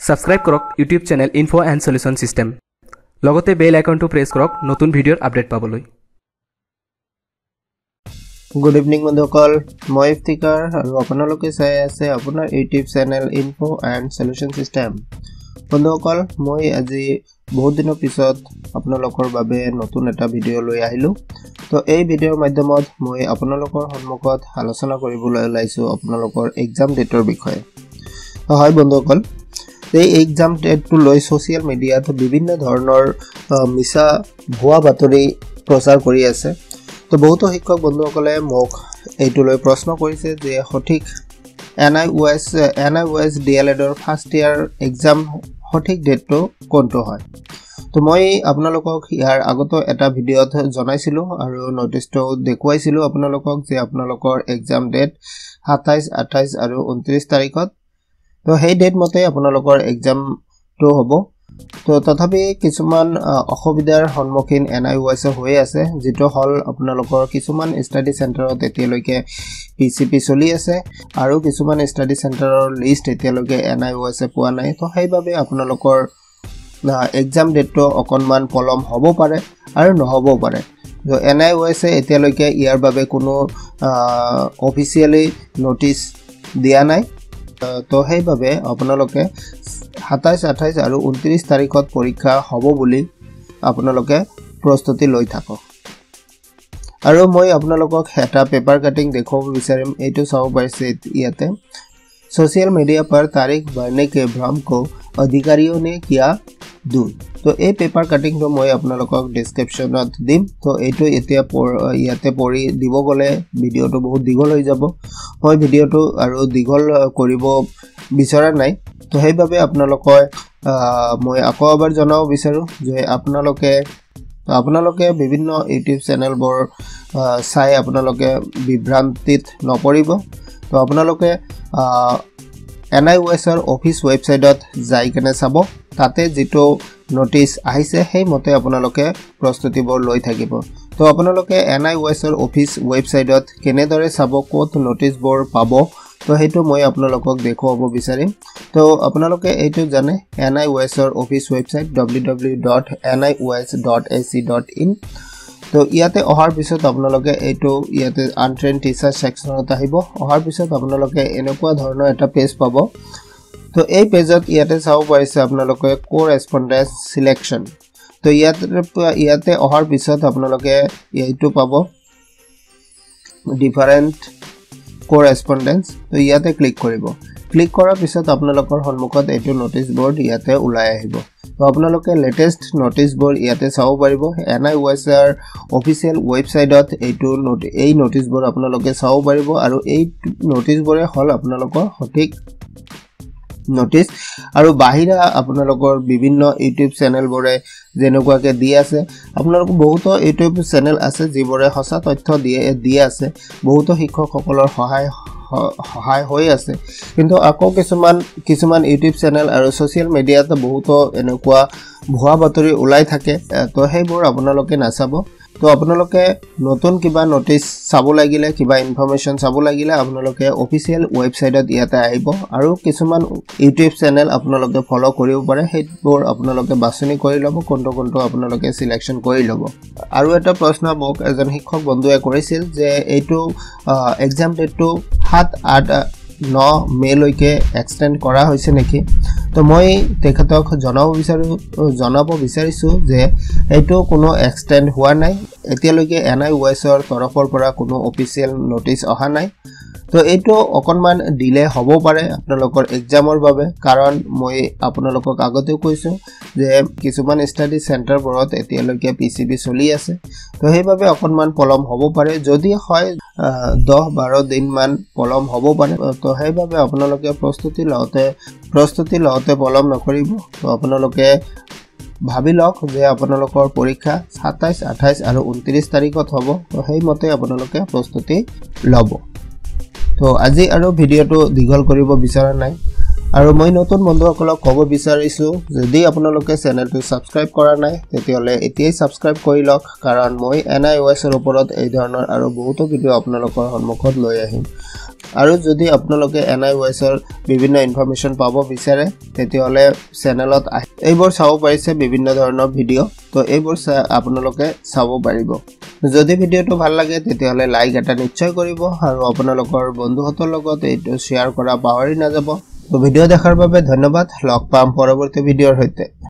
Subscribe কৰক YouTube channel info and solution system, লগতে বেল আইকনটো press কৰক নতুন ভিডিঅ'ৰ আপডেট পাবলৈ। গুড ইভিনিং বন্ধুসকল, মই ইফতিকাৰ আৰু আপোনালোকে চাই আছে আপোনাৰ YouTube channel info and solution system. বন্ধুসকল, মই আজি বহুত দিনৰ পিছত আপোনালোকৰ বাবে নতুন এটা ভিডিঅ' লৈ আহিলোঁ। তো এই ভিডিঅ'ৰ মাধ্যমত মই আপোনালোকৰ সন্মুখত আলোচনা কৰিবলৈ ওলাইছোঁ আপোনালোকৰ এক্সাম ডেটৰ বিষয়ে। হয় বন্ধুসকল, এই এক্সাম ডেটটো লৈ ছ'চিয়েল মিডিয়াত বিভিন্ন ধৰণৰ মিছা ভুৱা বাতৰি প্ৰচাৰ কৰি আছে। তো বহুতো শিক্ষক বন্ধুসকলে মোক এইটো লৈ প্ৰশ্ন কৰিছে যে সঠিক N I O' S D L এডৰ ফাৰ্ষ্ট ইয়াৰ এক্সাম সঠিক ডেটটো কোনটো হয়। তো মই আপোনালোকক ইয়াৰ আগতো এটা ভিডিঅ'ত জনাইছিলোঁ আৰু ন'টিছটো দেখুৱাইছিলোঁ আপোনালোকক যে আপোনালোকৰ এক্সাম ডেট 27, 28 আৰু 29 তাৰিখত। তো সেই ডেট মতে আপোনালোকৰ এক্সামটো হ'ব। তো তথাপি কিছুমান অসুবিধাৰ সন্মুখীন এন আই অ' এছে হৈ আছে, যিটো হ'ল আপোনালোকৰ কিছুমান ষ্টাডি চেণ্টাৰত এতিয়ালৈকে পি চি পি চলি আছে আৰু কিছুমান ষ্টাডি চেণ্টাৰৰ লিষ্ট এতিয়ালৈকে এন আই অ' এছে পোৱা নাই। তো সেইবাবে আপোনালোকৰ এক্সাম ডেটটো অকণমান পলম হ'ব পাৰে আৰু নহ'বও পাৰে। তো এন আই অ' এছে এতিয়ালৈকে ইয়াৰ বাবে কোনো অফিচিয়েলি ন'টিছ দিয়া নাই। তো সেইবাবে আপোনালোকে 27, 28 আৰু 29 তাৰিখত পৰীক্ষা হ'ব বুলি আপোনালোকে প্ৰস্তুতি লৈ থাকক। আৰু মই আপোনালোকক এটা পেপাৰ কাটিং দেখুৱাব বিচাৰিম। এইটো চাব পাৰিছে ইয়াতে, "सोशल मीडिया पर तारीख बढ़ने के भ्रम को अधिकारियों ने किया दूर"। তো এই পেপাৰ কাটিংটো মই আপোনালোকক ডিছক্ৰিপশ্যনত দিম। তো এইটো এতিয়া ইয়াতে পঢ়ি দিব গ'লে ভিডিঅ'টো বহুত দীঘল হৈ যাব। মই ভিডিঅ'টো আৰু দীঘল কৰিব বিচৰা নাই। তো সেইবাবে আপোনালোকৰ মই আকৌ এবাৰ জনাব বিচাৰোঁ যে আপোনালোকে বিভিন্ন ইউটিউব চেনেলবোৰ চাই আপোনালোকে বিভ্ৰান্তিত নপৰিব। তো আপোনালোকে এন আই অ' এছৰ অফিচ ৱেবছাইটত যাই কেনে চাব, তাতে যিটো ন'টিছ আহিছে সেইমতে আপোনালোকে প্ৰস্তুতিবোৰ লৈ থাকিব। তো আপোনালোকে এন আই অ' এছৰ অফিচ ৱেবছাইটত কেনেদৰে চাব, ক'ত ন'টিছবোৰ পাব, তো সেইটো মই আপোনালোকক দেখুৱাব বিচাৰিম। তো আপোনালোকে এইটো জানে, এন আই অ' এছৰ অফিচ ৱেবছাইট www.nios.ac.in। তো ইয়াতে অহাৰ পিছত আপোনালোকে এইটো ইয়াতে আনট্ৰেইন টিচাৰ ছেকশ্যনত আহিব। অহাৰ পিছত আপোনালোকে এনেকুৱা ধৰণৰ এটা পেজ পাব। তো এই পেজত ইয়াতে চাব পাৰিছে আপোনালোকে কোৰেচপণ্ডেঞ্চ চিলেকশ্যন। তো ইয়াতে অহাৰ পিছত আপোনালোকে এইটো পাব, ডিফাৰেণ্ট কোৰেচপণ্ডেঞ্চ। তো ইয়াতে ক্লিক কৰিব। ক্লিক কৰাৰ পিছত আপোনালোকৰ সন্মুখত এইটো ন'টিছ বৰ্ড ইয়াতে ওলাই আহিব। তো আপোনালোকে লেটেষ্ট ন'টিছ বৰ্ড ইয়াতে চাব পাৰিব। এন আই অ' এছৰ অফিচিয়েল ৱেবছাইটত এই ন'টিছবোৰ আপোনালোকে চাব পাৰিব আৰু এই ন'টিছবোৰে হ'ল আপোনালোকৰ সঠিক ন'টিছ। আৰু বাহিৰা আপোনালোকৰ বিভিন্ন ইউটিউব চেনেলবোৰে যেনেকুৱাকৈ দি আছে, আপোনালোকৰ বহুতো ইউটিউব চেনেল আছে যিবোৰে সঁচা তথ্য দি আছে, বহুতো শিক্ষকসকলৰ সহায় হৈ আছে। কিন্তু আকৌ কিছুমান কিছুমান ইউটিউব চেনেল আৰু ছ'চিয়েল মিডিয়াত বহুতো এনেকুৱা ভুৱা বাতৰি ওলাই থাকে। তো সেইবোৰ আপোনালোকে নাচাব। তো আপোনালোকে নতুন কিবা ন'টিছ চাব লাগিলে, কিবা ইনফৰ্মেশ্যন চাব লাগিলে আপোনালোকে অফিচিয়েল ৱেবছাইটত ইয়াতে আহিব আৰু কিছুমান ইউটিউব চেনেল আপোনালোকে ফ'ল' কৰিব পাৰে। সেইবোৰ আপোনালোকে বাছনি কৰি ল'ব, কোনটো কোনটো আপোনালোকে চিলেকশ্যন কৰি ল'ব। আৰু এটা প্ৰশ্ন মোক এজন শিক্ষক বন্ধুৱে কৰিছিল যে এইটো এক্সাম ডেটটো 7, 8, 9 মে'লৈকে এক্সটেণ্ড কৰা হৈছে নেকি? তো মই তেখেতক জনাব বিচাৰিছোঁ যে এইটো কোনো এক্সটেণ্ড হোৱা নাই। এতিয়ালৈকে এন আই অ' এছৰ তৰফৰ পৰা কোনো অফিচিয়েল ন'টিছ অহা নাই। তো এইটো অকণমান ডিলে হ'ব পাৰে আপোনালোকৰ এক্সামৰ বাবে, কাৰণ মই আপোনালোকক আগতেও কৈছোঁ যে কিছুমান ষ্টাডি চেণ্টাৰবোৰত এতিয়ালৈকে পি চি পি চলি আছে। তো সেইবাবে অকণমান পলম হ'ব পাৰে। যদি হয় 10-12 দিনমান পলম হ'ব পাৰে। তো সেইবাবে আপোনালোকে প্ৰস্তুতি লওঁতে পলম নকৰিব। তো আপোনালোকে ভাবি লওক যে আপোনালোকৰ পৰীক্ষা 27, 28 আৰু 29 তাৰিখত হ'ব। তো সেইমতে আপোনালোকে প্ৰস্তুতি ল'ব। তো আজি আৰু ভিডিঅ'টো দীঘল কৰিব বিচৰা নাই আৰু মই নতুন বন্ধুসকলক ক'ব বিচাৰিছোঁ, যদি আপোনালোকে চেনেলটো ছাবস্ক্ৰাইব কৰা নাই তেতিয়াহ'লে এতিয়াই ছাবস্ক্ৰাইব কৰি লওক, কাৰণ মই এন আই অ' এছৰ ওপৰত এই ধৰণৰ আৰু বহুতো ভিডিঅ' আপোনালোকৰ সন্মুখত লৈ আহিম। আৰু যদি আপোনালোকে এনআইঅ'এছৰ বিভিন্ন ইনফৰ্মেশ্যন পাব বিচাৰে, তেতিয়াহ'লে চেনেলত আহি এইবোৰ চাব পাৰিছে, বিভিন্ন ধৰণৰ ভিডিঅ'। তো এইবোৰ আপোনালোকে চাব পাৰিব। যদি ভিডিঅ'টো ভাল লাগে, তেতিয়াহ'লে লাইক এটা নিশ্চয় কৰিব আৰু আপোনালোকৰ বন্ধুহঁতৰ লগত এইটো শ্বেয়াৰ কৰা পাহৰি নাযাব। তো ভিডিঅ' দেখাৰ বাবে ধন্যবাদ। লগ পাম পৰৱৰ্তী ভিডিঅ'ৰ সৈতে।